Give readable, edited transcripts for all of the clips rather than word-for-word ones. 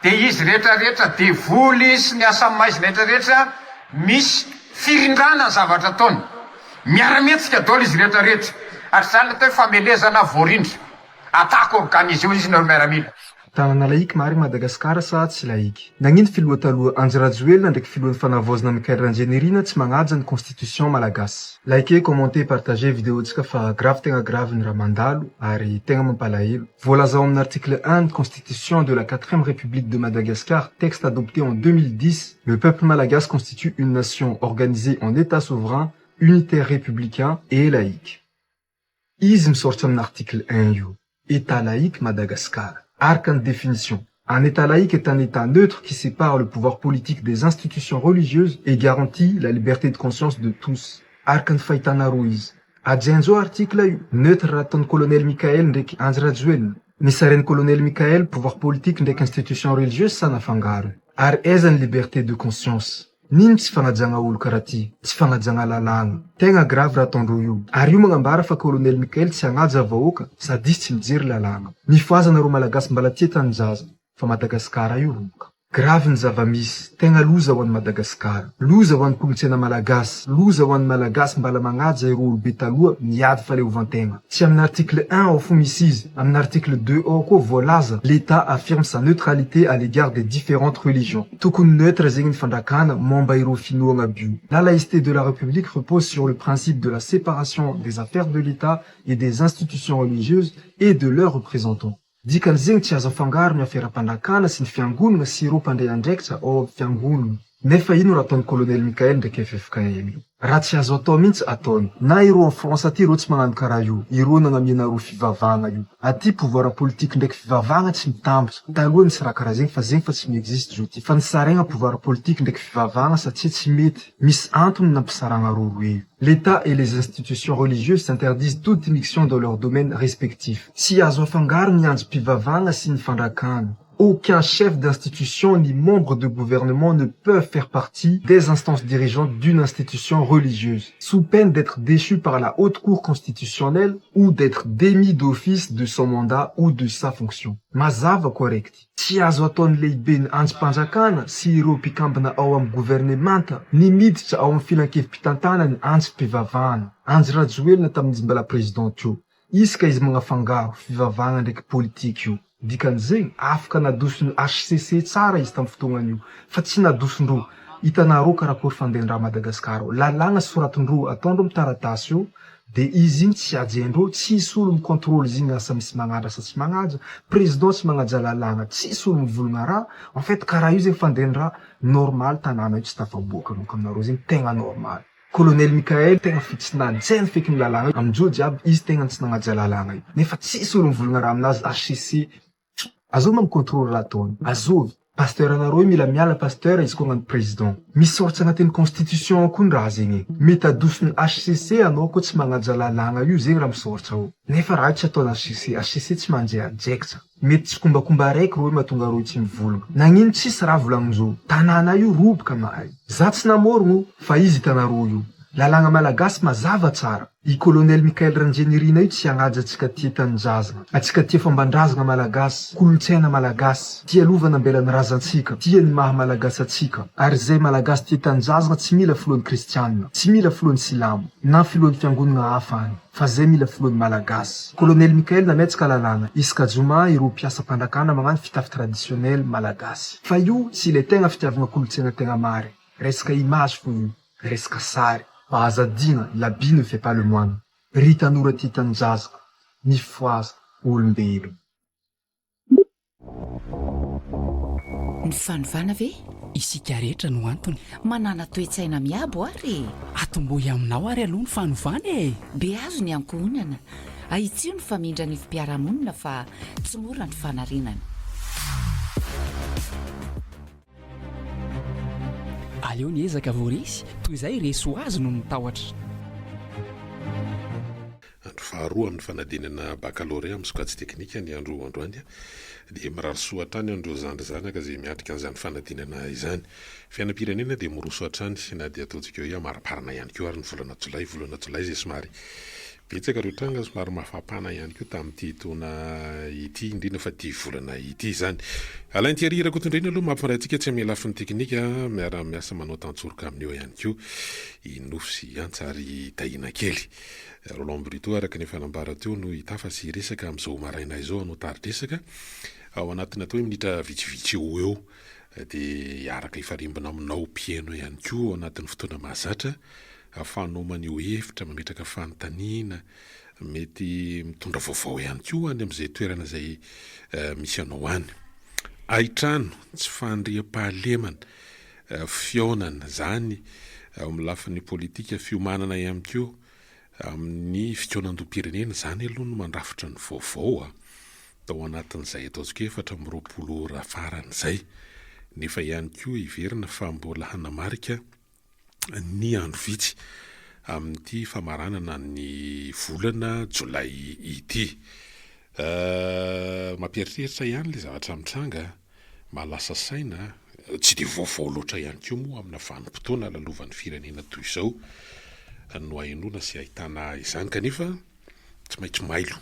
Dia izy rehetra rehetra devoly sy ny asa maizina rehetra rehetra misy firindrana ny zavatra ataony. Miara mihetsika daholo izy rehetra rehetra. Ary izany no atao hoe famelezana voarindra. Attaque organisée hoy izy nareo miaramila. Tanana laïque marigny Madagascar sa tsy laïque? Nagnino filoha taloha Andry Rajoelina ndraiky filohan'ny fanavaozana Michael Randrianirina tsy magnaja ny constitution malagasy? Likez, commentez, partagez vidéo tsika fa grave tegna grave ny raha mandalo ary tegna mampalahelo. Voalaza ao amin'ny article un ny constitution de la quatrième république de Madagascar texte adopté en 2010, le peuple malagasy constitue une nation organisée en état souverain, unitaire républicain et laïque. Izy misaoritra amin'ny article un io. État laïque Madagascar. Araka ny définition, un État laïque est un État neutre qui sépare le pouvoir politique des institutions religieuses et garantit la liberté de conscience de tous. Araka ny fahitanareo izy. Hajain'zao article io. Neutre raha ataon'i Colonel Mickaël ndraiky Andry Rajoelina. Nisarain'i Colonel Mickaël pouvoir politique ndraiky institution religieuse sa nafangaro? Ary aiza ny liberté de conscience? Nino tsy fagnajagna olo karaha ty, tsy fagnajagna lalàgna. Tegna grave raha ataondreo io. Ary io magnambara fa colonel Mickaël tsy hagnaja vahoaka sady izy tsy mijery lalàgna. Mifohaza nareo malagasy mbala tia taninjaza fa Madagascar io roboka. Grave ny zava-misy, tegna loza ho an'i Madagascar. Loza ho an'ny kolontsaina malagasy, loza ho an'ny malagasy mbala magnaja ireo olobe taloha niady fahaleovantegna. Tsy amin'ny article un ao fo misy izy, amin'ny article deux ao koa voalaza, l'Etat affirme sa neutralité à l'égard des différentes religions. Tokony neutre zegny ny fandrakana momba ireo finoagna aby io. La laïcité de la République repose sur le principe de la séparation des affaires de l'Etat et des institutions religieuses et de leurs représentants. Dikan'izegny tsy azo afangaro ny aferam-pandrakana sy ny fiangonagna sy ireo mpandray andraikitra ao amin'ny fiangonagna. Nefa ino raha ataon'i Colonel Mickaël ndraiky ffkm io? Raha tsy azo atao mihitsy ataony. Na ireo en France aty ireo tsy magnano karaha io. Ireo nagnamianareo fivavahagna io. Aty pouvoir politique ndraiky fivavahagna tsy mitambatra. Taloha nisy raha karaha zegny fa zegny fa tsy mi-existe zao ty. Fa nisaraigna pouvoir politique ndraiky fivavahagna satria tsy mety. Misy antony nampisaragna reo roe io. L'Etat et les institutions religieuses s'interdisent toute immixtion dans leur domaine respectif. Tsy azo afangaro ny andrim-pivavahagna sy ny fandrakana. Aucun chef d'institution ni membre de gouvernement ne peuvent faire partie des instances dirigeantes d'une institution religieuse, sous peine d'être déchu par la haute cour constitutionnelle ou d'être démis d'office de son mandat ou de sa fonction. Mazava correct. Tsy azo ataon'ny lehiben'ny andrim-panjakana sy ireo mpikambana ao amin'ny governemanta ny miditra ao amin'ny filankevi-pitantanan'ny andrim-pivavahana. Andry Rajoelina tamin'izy mbola président teo. Izy ka izy magnafangaro fivavahagna ndraiky politique io. Dikan'izegny, afaka nadoson'ny HCC tsara izy tamin'ny fotoagnany io, fa tsy nadosondreo. Hitanareo karakory fandehan-draha Madagascar ao. Lalàgna soratondreo, ataondreo amin'ny taratasy io, de izy igny tsy hajaindreo, tsisy olo mi-contrôle izy igny asa misy magnaja sa tsy magnaja, président tsy magnaja lalàgna, tsisy olo mivolagna raha, en fait karaha io zegny fandehan-draha normal tanàna io tsy tafaboaka donc aminareo zegny tegna normal. Colonel Mickaël tegna fi tsy najainy feky ny lalàgna io, aminjô jiaby izy tegna tsy nagnaja lalàgna io, nefa tsisy olo mivolagna raha aminazy HCC azovy ma mi-contrôle raha ataony, azovy, pasteur anareo io mila miala pasteur izy koa agnano président, misoratra agnatin'ny constitution ao koa ny raha zegny e, mety adoson'ny HCC anao koa tsy magnaja lalàgna io zegny raha misoratra ao, nefa raha io tsy ataon'ny HCC, HCC tsy mandray andraikitra. Mety tsikombakomba araiky rô mahatonga rô tsy mivolagna. Nagnino tsisy raha volagninjô? Tanàna io roboka mahay. Za tsy namorogno fa izy hitanarô io. Lalàgna malagasy mazava tsara. I colonel Mickaël Randrianirina io tsy hagnaja antsika tia tanindrazagna. Antsika tia fomban-drazagna malagasy, kolontsaina malagasy, tia lova nambelan'ny razantsika, tia ny maha malagasy antsika. Ary zay malagasy tia tanindrazagna tsy mila filohan'ny kristianina, tsy mila filohan'ny silamo, na filohan'ny fiangonagna hafa any. Fa zay mila filohan'ny malagasy. Colonel Mickaël nametsaka lalàna isaka joma ireo mpiasam-pandrakana magnano fitafy traditionnel malagasy. Fa io tsy ilay tegna fitiavagna kolontsaina tegna marigny. Resaka image fo io. Resaka sary. Fa aza adino, l'habit ne fait pas le moine. Ry tanora tia tanindrazana, mifohaza, olombelogno. Ny fanovana ve? Isika rehetra no antony. Manàna toe-tsaina miabo ary e! Atombohy aminao ary aloha ny fanovana e! Beazo ny ankohonana, ahitsio ny famindra anivom-piarahamonina fa tsy mora ny fanarenana. Aleo ny ezaka vao resy toy izay resy ho azy noho ny tahotra. Andro faharoa amin'ny fanadinana bakalorea amin'ny sokajy teknika ny andro androany dia mirary soa hatrany an'ireo zandry zanaka izay miatrika an'izany fanadinana izany. Fiainam-pirenena dia miroso hatrany na dia ataontsika hoe amariparina ihany koa ary ny volana jolay, volana jolay izay somary. Betsaka ireo tranga somary mafampana ihany koa tamin'ity taona ity, indrindra fa ity volana ity izany. Alain Thierry Rakotondreny aloha mampifandray antsika tsy amin'ny lafiny teknika, miara-miasa manao tantsoroka aminy eo ihany koa i Nofy sy i Antsa ary i Tahiana kely. Roland Brito araka ny efa nambara teo no hitafa sy hiresaka amin'izao maraina izao hanao tari-dresaka ao anatin'ny atao hoe minitra vitsivitsy eo ho eo dia hiaraka hifarimbona aminao mpihaino ihany koa ao anatin'ny fotoana mahazatra ahafahanao maneho hevitra, mametraka fanontaniana, mety mitondra vaovao ihany koa any amin'izay toerana izay misy anao any. Hain-trano, tsy fandriampahalemana, fihaonana, izany ao amin'ny lafiny politika, fiomanana ihany koa amin'ny fikaonandoham-pirenena, izany aloha no mandrafitra ny vaovao a! Tao anatin'izay ataontsika hoe 24 ora farany izay, nefa ihany koa heverina fa mbola hanamarika ny andro vitsy amin'ity famaranana ny volana jolay ity. Mampieritreritra ihany ilay zavatra mitranga, mahalasa saina, tsy dia vaovao loatra ihany koa moa amina vanim-potoana lalovan'ny firenena toy izao no ahenoana sy ahitana izany kanefa tsy maintsy mailo,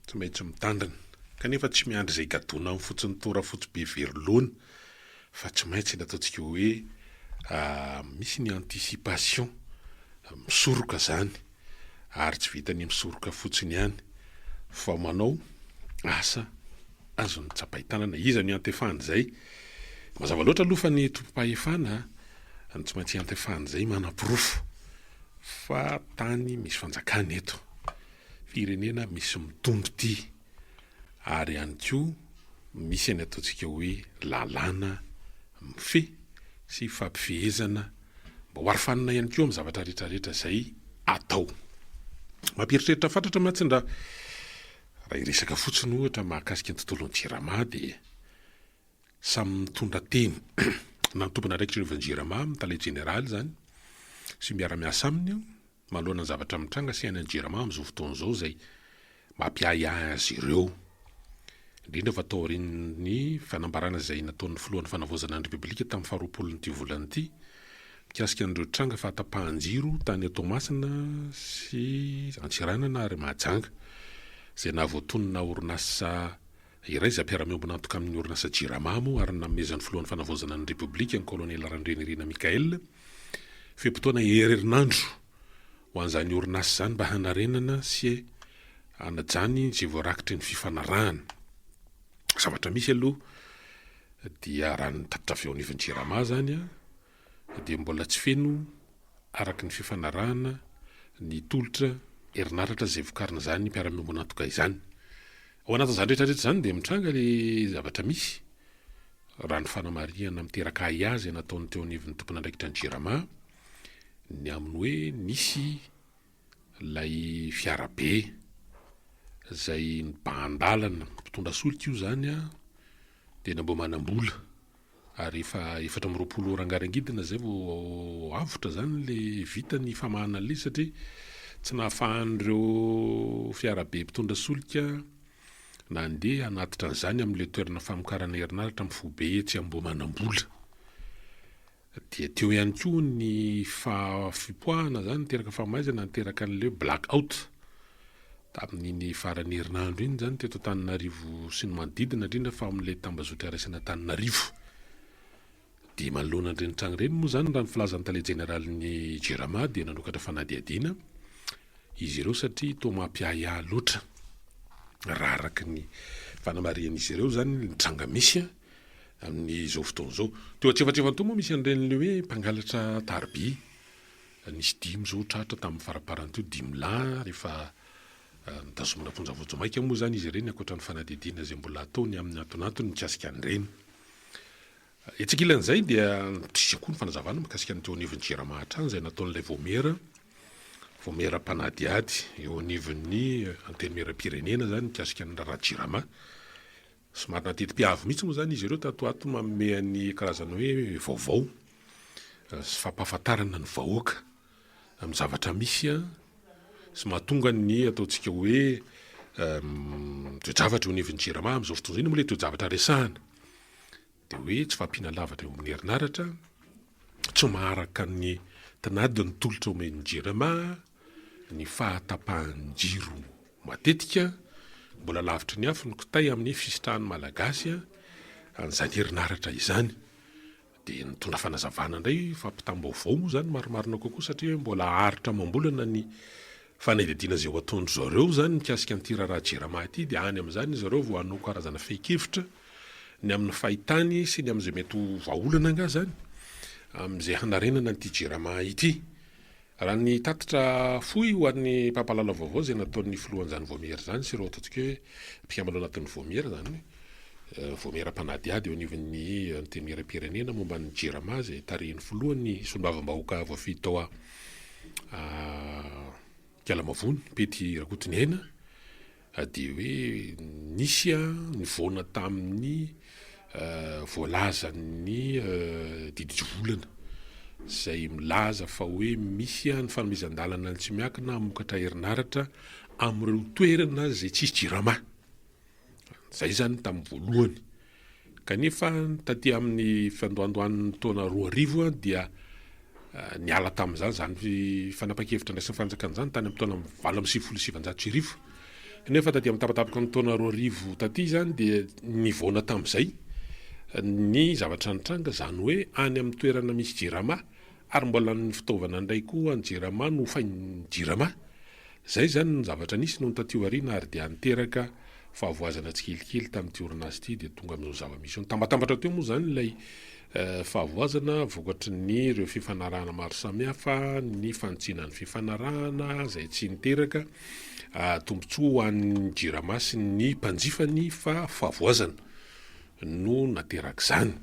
tsy maintsy mitandrina kanefa tsy miandry izay gadona amin'ny fotsiny tora fotsy be very laona fa tsy maintsy ny ataontsika hoe misy ny anticipation, misoroka zany ary tsy vitan'ny misoroka fotsiny ihany fa manao asa azon'ny tsapain-tanana. Iza no iantefan'izay? Mazava loatra aloha fa ny tompom-pahefana no tsy maintsy iantefan'izay manaporofo fa tany misy fanjakana eto, firenena misy mitondra ity. ary ihany koa misy ny ataontsika hoe lalàna mifehy sy fampifehezana mba ho arofanina ihany koa amin'ny zavatra rehetra rehetra izay atao. Mampieritreritra fatratra mantsy ny raha raha hiresaka fotsiny ohatra mahakasika ny tontolon'ny jirama dia samy mitondra teny na ny tompon'andraikitra eo anivon'ny jirama, ny tale jeneraly izany sy miara-miasa aminy manoloana ny zavatra mitranga sy iainan'ny Jirama amin'izao fotoana izao izay mampiahiahy azy ireo, indrindra fa taorian'ny fanambarana izay nataon'ny filohan'ny fanavaozana ny Repoblika tamin'ny faharoapolon'ity volana ity mikasika an'ireo tranga fahatapahan-jiro tany Toamasina sy Antsiranana ary Mahajanga izay nahavoatonona orinasa iray izay mpiara-miombon'antoka amin'ny orinasa Jirama moa ary nanomezan'ny filohan'ny fanavaozana ny Repoblika ny kolonely Randrianirina Michaël fe-potoana herinandro ho an'izany orinasa izany mba hanarenana sy hanajany izay voarakitry ny fifanarahana. Zavatra misy aloha dia raha ny tatitra avy eo anivon'ny Jirama izany dia mbola tsy feno araka ny fifanarahana ny tolotra herinaratra izay vokarin'izany mpiara-miombon'antoka izany. Ao anatin'izany rehetra rehetra izany dia mitranga ilay zavatra misy Raha ny fanamarihana miteraka ahiahy izay nataon'ny teo anivon'ny tompon'andraikitra ny Jirama, ny amin'ny hoe nisy ilay fiarabe izay nibahan-dalana, mpitondra solika io izany dia ny Ambohimanambola, ary efa 24 ora angarangidina izay vao avotra izany ilay vita ny famahana an'ilay izy satria tsy nahafahan'ireo fiarabe mpitondra solika Nandeha hanatitra an'izany amin'ilay toerana famokarana herinaratra amin'ny foibe etsy Ambohimanambola. Dia teo ihany koa ny fipoahana izany niteraka fahamaizana niteraka an'ilay hoe black out. Tamin'iny faran'ny herinandro iny izany teto Antananarivo sy ny manodidina indrindra fa amin'ilay tambazotra iraisan'Antananarivo. Dia manoloana an'ireny tranga ireny moa izany raha ny filazan'ny tale jeneralin'ny Jirama dia nanokatra fanadihadiana izy ireo satria toa mampiahiahy loatra raha araka ny fanamarihan'izy ireo izany ny tranga misy amin'izao fotoana izao. Teo antsefatsefany teo moa misy an'ireny ilay hoe mpangalatra tariby, nisy dimy izao tratra tamin'ny faraparany teo, dimy lahy rehefa notazomina am-ponja vonjimaika moa izany izy ireny ankoatra ny fanadihadiana izay mbola atao ny amin'ny antonantony mikasika an'ireny. Etsy ankilan'izay dia nisy koa ny fanazavana mikasika ny teo anivon'ny Jirama hatrany izay nataon'ilay vaomiera, vaomiera mpanadihady eo anivon'ny Antenimierampirenena izany mikasika ny raharaha Jirama. Somary nateti-piavo mihitsy moa izany izy ireo tato ho ato manome ny karazana hoe vaovao sy fampahafantarana ny vahoaka amin'ny zavatra misy sy mahatonga ny ataontsika hoe toe-javatra eo anivon'ny Jirama amin'izao fotoana izao. Inona moa ilay toe-javatra resahana? Dia hoe tsy fahampiana lavatra eo amin'ny herinaratra, tsy maharaka ny tinady ny tolotra omen'ny Jirama. Ny fahatapahan-jiro matetika, mbola lavitry ny afo ny kitay amin'ny fisitrahan'ny Malagasy an'izany herinaratra izany. Dia nitondra fanazavana indray fampitam-baovao moa izany marimarina kokoa satria hoe mbola haharitra amam-bolana ny fanadihadiana izay ho ataon-dry zareo izany mikasika an'ity raharaha Jirama ity dia any amin'izany izy ireo vao hanao karazana fehin-kevitra ny amin'ny fahitany sy ny amin'izay mety ho vahaolana angaha izany amin'izay hanarenana an'ity Jirama ity. Raha ny tatitra fohy ho an'ny mpampahalala vaovao izay nataon'ny filohan'izany vaomiera izany sy ireo ataontsika hoe mpikambana ao anatin'ny vaomiera izany hoe vaomiera mpanadihady eo anivon'ny Antenimierampirenena momba ny Jirama izay tarihin'ny filohany solombavambahoaka voafidy tao Ikalamavony, Pety Rakotoniaina, dia hoe nisy nivoana tamin'ny voalazan'ny didivolana izay milaza fa hoe misy ny fanomezan-dalana ny tsy miankina hamokatra herinaratra amin'ireo toerana izay tsisy jirama. Izay izany tamin'ny voalohany. Kanefa taty amin'ny fiandohandohan'ny taona 2000 dia niala tamin'izany izany fanapahan-kevitra ndraisin'ny fanjakana izany tany amin'ny taona 1998. Kanefa taty amin'ny tapatapaky ny taona 2000 taty izany dia nivaona tamin'izay ny zavatra nitranga, izany hoe any amin'ny toerana misy jirama ary mbola ny fitaovana indray koa ny jirama no hofain'ny jirama. Izay izany no zavatra nisy nony taty aoriana ary dia niteraka fahavoazana tsikelikely tamin'ity orinasa ity dia tonga amin'izao zava-misy io. Nitambatambatra teo moa izany ilay fahavoazana vokatry ny ireo fifanarahana maro samihafa, ny fanitsiana ny fifanarahana izay tsy niteraka tombontsoa ho an'ny Jirama sy ny mpanjifany fa fahavoazana no naterak'izany.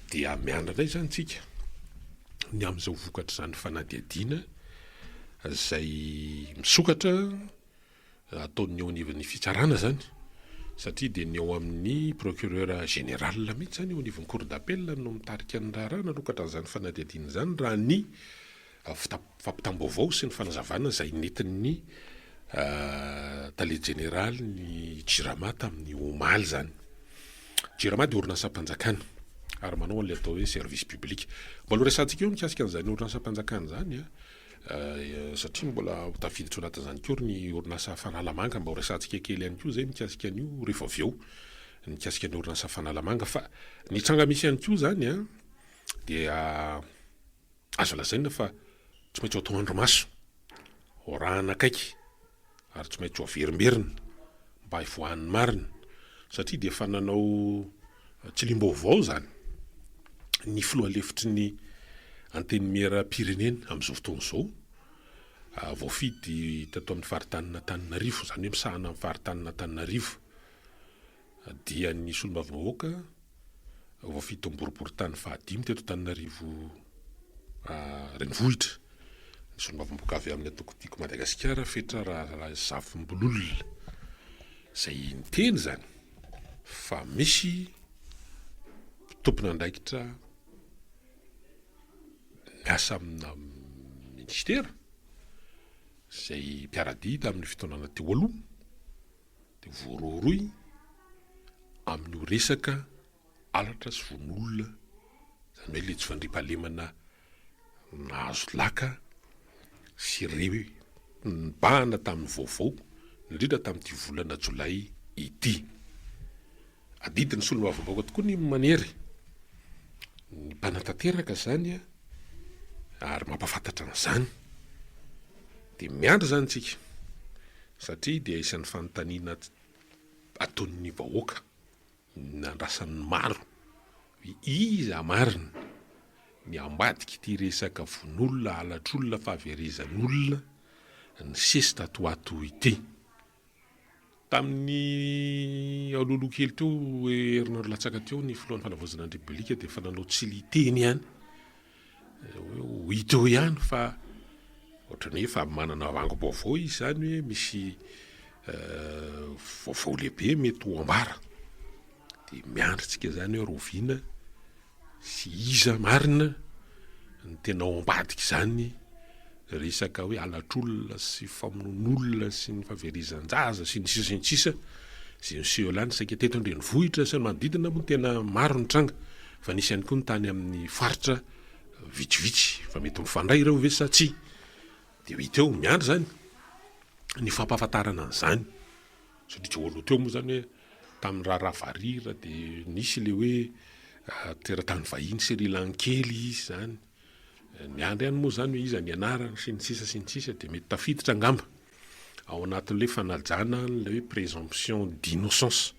Dia miandry indray izany tsika ny amin'izao vokatr'izany fanadihadiana izay misokatra ataon'ny eo anivon'ny fitsarana izany satria dia ny ao amin'ny procureur général mihitsy izany eo anivon'ny cour d'appel no mitarika ny raharaha nanokatra an'izany fanadihadiana izany raha ny fampitam-baovao sy ny fanazavana izay nentin'ny tale jeneraly ny Jirama tamin'ny omaly izany. Jirama dia orinasam-panjakana ary manao an'ilay atao hoe service public. Mbola ho resahantsika eo mikasika an'izany orinasam-panjakana izany an. Satria mbola ho tafiditra ao anatin'izany koa ny orinasa Fanalamanga, mba ho resahantsika kely ihany koa izay mikasika an'io rehefa avy eo, mikasika ny orinasa Fanalamanga. Fa ny tranga misy ihany koa izany an, dia azo lazaina fa tsy maintsy ho atao andrimaso, ho arahana akaiky ary tsy maintsy ho averimberina mba hivoahan'ny marina satria dia efa nanao tsilim-baovao izany ny filoha lefitry ny Antenimieram-pirenena amin'izao fotoana izao, voafidy teto amin'ny faritanin'Antananarivo, izany hoe misahana amin'ny faritanin'Antananarivo, dia ny solombavambahoaka voafidy tao amin'ny boriborintany fahadimy teto Antananarivo renivohitra, ny solombavambahoaka avy amin'ny antoko Tiako Madagasikara, Fetra Razafimbololona, izay niteny izany fa misy tompon'andraikitra miasa amina minisitera izay mpiara-dia tamin'ny fitondrana teo aloha dia voarohirohy amin'io resaka halatra sy vono olona, izany hoe ilay tsy fandriampahalemana nahazo laka sy re nibahana tamin'ny vaovao, indrindra tamin'ity volana jolay ity. Adidin'ny solombavambahoaka tokoa ny manery ny mpanatanteraka izany ary mampahafantatra an'izany. Dia miandry izany tsika satria dia isan'ny fanontaniana ataon'ny vahoaka nandrasan'ny maro hoe iza marina ny ambadik'ity resaka vono'olona, halatr'olona, fahaverezan'olona nisesy tato ho ato ity. Tamin'ny alohaloha kely teo, herinandro latsaka teo, ny filohan'ny fanavaozana ny Repoblika dia efa nanao tsilian-teny ihany hoe ho hita eo ihany fa ohatran'ny hoe efa manana angom-baovao izy izany hoe misy vaovao lehibe mety ho ambara. Dia miandry tsika izany hoe rahoviana Sy iza marina no tena ao ambadik'izany resaka hoe halatr'olona sy famonoan'olona sy ny fahaverezan-jaza sy ny sisa sy ny sisa izay niseho lany saika teto an-drenivohitra sy ny manodidina moa tena maro ny tranga fa nisy ihany koa ny tany amin'ny faritra vitsivitsy fa mety mifandray ireo ve sa tsia? Dia ho hita eo, miandry izany ny fampahafantarana an'izany. Satria teo aloha teo moa izany hoe tamin'ny raharaha varira dia nisy ilay hoe teratany vahiny Sri Lankey ilay izy izany. Miandry ihany moa izany hoe iza ny anarany sy ny sisa sy ny sisa dia mety tafiditra angamba ao anatin'ilay fanajana an'ilay hoe présomption d'innocence.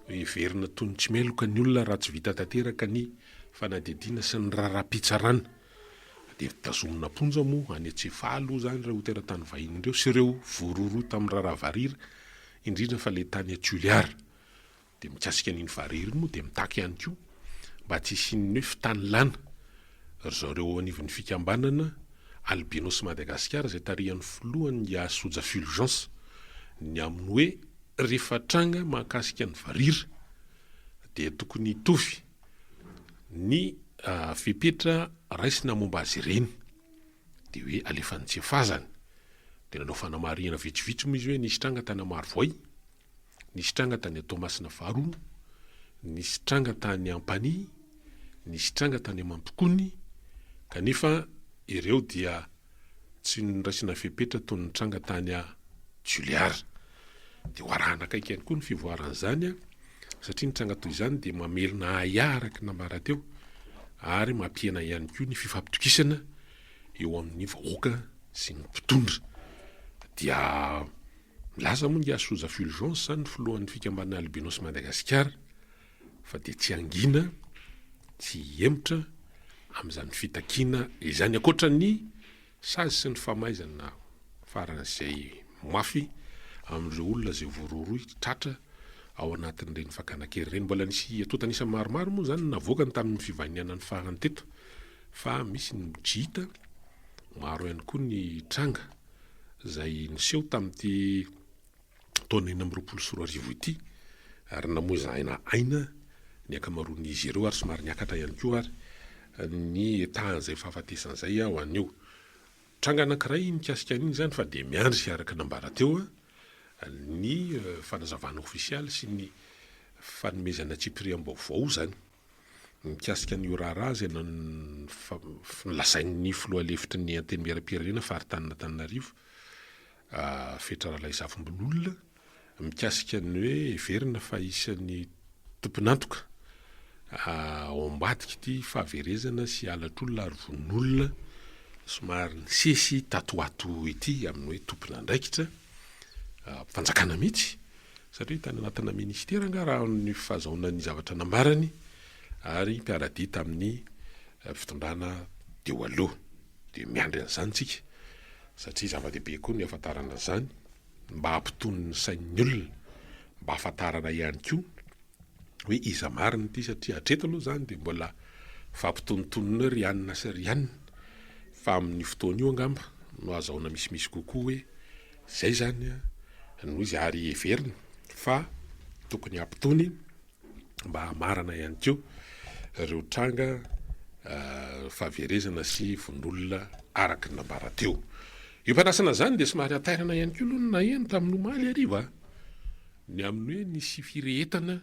Hoe heverina toy ny tsy meloka ny olona raha tsy vita tanteraka ny fanadihadiana sy ny raharaham-pitsarana. Dia tazomina am-ponja moa any Antsefaha aloha izany ireo teratany vahiny ireo sy ireo voarohirohy tamin'ny raharaha varira, indrindra fa ilay tany Toliara. Dia mikasika an'iny varira iny moa dia mitaky ihany koa mba tsy hisian'ny hoe fitanilana ry zareo ao anivon'ny fikambanana Albinos Madagasikara izay tarihan'ny filohany Ingahy Soja Fulgence ny amin'ny hoe rehefa tranga mahakasika ny varira dia tokony hitovy ny fepetra raisina momba azy ireny dia hoe alefan'ny tsefazany. Dia nanao fanamarihana vitsivitsy moa izy hoe nisy tranga tany Marovoay, nisy tranga tany Toamasina faharoa, nisy tranga tany Ampanihy, nisy tranga tany Mampikony, kanefa ireo dia tsy noraisina fepetra toy ny tranga tany Toliara. Dia ho arahana akaiky ihany koa ny fivoaran'izany satria ny tranga toy izany dia mamelona ahiahy araka ny nambara teo ary mampihena ihany koa ny fifampitokisana eo amin'ny vahoaka sy ny mpitondra. Dia milaza moa ingahy Soja Fulgence izany filohan'ny fikambanana Albinos Madagasikara fa dia tsy hangina, tsy hihemotra amin'izany fitakiana izany ankoatra ny sazy sy ny famaizana faran'izay mafy amin'ireo olona izay voarohirohy tratra ao anatin'ireny fakana an-kery ireny. Mbola nisy antontan'isa maromaro moa izany navoakany tamin'ny fivahinianany farany teto fa misy ny tsy hita, maro ihany koa ny tranga izay niseho tamin'ity taona 2026 ity ary namoizana aina ny ankamaroan'izy ireo ary somary niakatra ihany koa ary ny tahan'izay fahafatesana izay ho an'io tranga anankiray mikasika an'iny izany fa dia miandry araka nambara teo ny fanazavana ofisialy sy ny fanomezana tsipiriam-baovao izany mikasika an'io raharaha izay nolazain'ny filoha lefitry ny Antenimierampirenena faritanin'Antananarivo, Fetra Ralaizafimbololona, mikasika ny hoe heverina fa isan'ny tompon'antoka ao ambadik'ity fahaverezana sy halatr'olona ary vonoan'olona somary nisesy tato ho ato ity amin'ny hoe tompon'andraikitra fanjakana mihitsy. Satria tany anatina ministera angaha raha ny fahazahoana ny zavatra nambarany ary mpiara-dia tamin'ny fitondrana teo aloha. Dia miandry an'izany tsika satria zava-dehibe koa ny hahafantarana an'izany mba hampitony ny sain'ny olona, mba hahafantarana ihany koa hoe iza marina ity satria hatreto aloha izany dia mbola fampitonitonina hoe ry anona sy ry anona fa amin'io fotoana io angamba no ahazahoana misimisy kokoa hoe Izay izany no izy ary heverina fa tokony hampitony mba hamarana ihany koa ireo tranga fahaverezana sy vononolona araka ny nambara teo. Eo am-pandrasana izany dia somary hatairana ihany koa aloha ny naheno tamin'ny omaly hariva ny amin'ny hoe nisy firehetana.